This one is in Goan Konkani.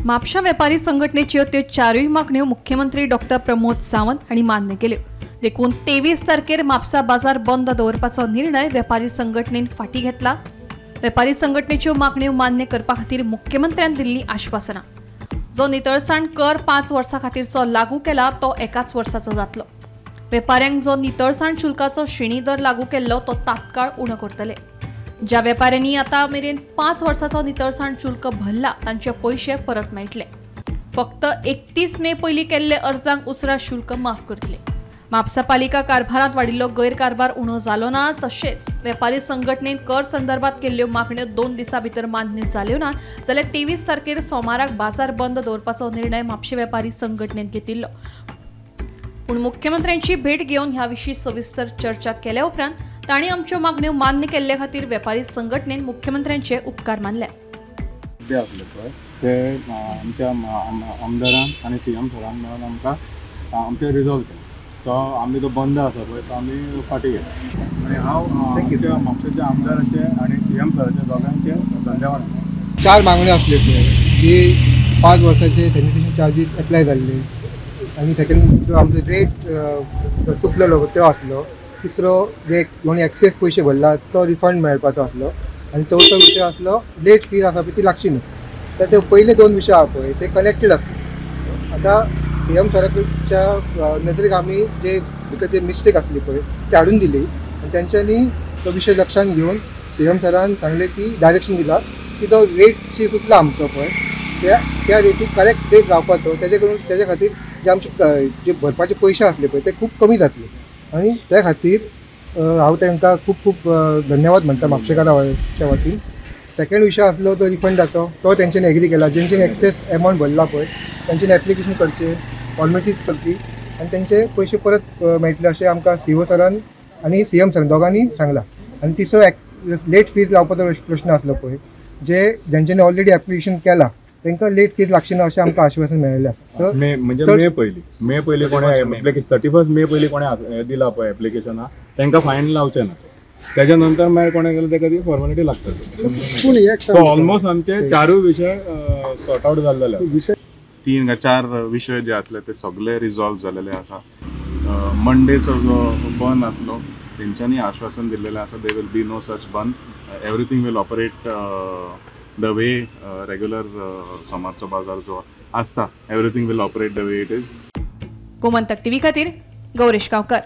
म्हापशा वेपारी संघटनेच्यो त्यो चारूय मागण्यो मुख्यमंत्री डॉक्टर प्रमोद सावंत हांणी मान्य केल्यो. देखून 23 तारखेर म्हापसा बाजार बंद दवरपाचो निर्णय वेपारी संघटनेन फाटीं घेतला. वेपारी संघटनेच्यो मागण्यो मान्य करपा खातीर मुख्यमंत्र्यान दिल्ली आश्वासनां. जो नितळसाण कर 5 वर्सां खातीरचो लागू केला तो एकाच वर्साचो जातलो. वेपाऱ्यांक जो नितळसाण शुल्काचो श्रेणी दर लागू केल्लो तो तात्काळ उणो करतले. ज्या वेपाऱ्यांनी आतां मेरेन 5 वर्साचो नितळसाण शुल्क भरला तांचे पयशे परत मेळटले. फक्त 31 मे पयलीं केल्ले अर्जांक उसरा शुल्क माफ करतले. म्हापसा पालिका कारभारांत वाडिल्लो गैरकारभार उणो जालो ना, तशेंच वेपारी संघटनेन कर संदर्भात केल्ल्यो मागण्यो 2 दिसां भितर मान्य जाल्यो ना जाल्यार 23 तारखेर सोमाराक बाजार बंद दवरपाचो निर्णय म्हापशे वेपारी संघटनेन घेतिल्लो. पूण मुख्यमंत्र्यांची भेट घेवन ह्या विशीं सविस्तर चर्चा केल्या उपरांत तांणी आमच्यो मागण्यो मान्य केल्ले खातीर वेपारी संघटनेन मुख्यमंत्र्यांचे उपकार मानले. ते आमच्या आमदारान आनी सीएम सरान मेळून आमकां आमचें रिजॉल्व केलें. सो आमी तो बंद आसा पळय तो आमी फाटीं घेतला आनी हांव आमच्या म्हापशेच्या आमदाराचे आनी सीएम सराचे दोगांचे धन्यवाद. 4 मागण्यो आसल्यो पळय की 5 वर्साचे सॅनिटेशन चार्जीस एप्लाय जाल्ले आनी सेकंड जो आमचो रेट चुकलेलो तो आसलो, तिसरो जे कोणी एक्सेस पयशे भरला तो रिफंड मेळपाचो आसलो आनी चवथो विशय आसलो लेट फीज आसा पळय ती लागची न्हू. तर ते पयले 2 विशय आहा पळय ते कनेक्टेड आसले. आतां सीएम सराच्या नजरेक आमी जे भितर ते मिस्टेक आसली पळय ते हाडून दिली आनी तेंच्यांनी तो विशय लक्षांत घेवन सीएम सरान सांगलें की डायरेक्शन दिला की तो रेट चुकला आमचो पळय त्या रेटीक करेक्ट रेट रावपाचो, तेजे करून तेजे खातीर जे आमचे जे भरपाचे पयशे आसले पळय ते खूब कमी जातले आनी त्या खातीर हांव तांकां खूब खूब धन्यवाद म्हणटा म्हापशेकाराच्या वतीन. सेकंड विशय आसलो तो रिफंडाचो, तो तेंच्यांनी एग्री केला. जेंच्यांनी एक्सेस एमावंट भरला पळय तेंच्यांनी एप्लिकेशन करचें, फॉर्मेलिटीज करची आनी तेंचे पयशे परत मेळटले अशें आमकां सीओ सरान आनी सीएम सरान दोगांनी सांगलां. आनी तिसरो लेट फीज लावपाचो प्रश्न आसलो पळय, जे जेंच्यांनी ऑलरेडी एप्लिकेशन केलां तांकां लेट फीज लागची ना अशें आमकां आश्वासन मेळिल्लें आसा. मे म्हणजे मे पयलीं कोणें 31 मे पयलीं कोणें दिला पळय एप्लिकेशनां तांकां फायन लावचें ना. तेच्या नंतर मागीर कोणें केलें तेका ती फॉर्मेलिटी लागतली. पूण एक सो ऑलमोस्ट आमचे 4 विशय सॉर्ट आवट जाल्ले. 3 का 4 विशय जे आसले ते सगळे रिजॉल्व जालेले आसा. मंडेचो जो बंद आसलो तेंच्यांनी आश्वासन दिल्लेलें आसा there will be no such bandh, everything will operate the way regular सोमारचो बाजार जो आसता, everything will operate the way it is. Gomantak TV खातीर गौरेश गांवकर.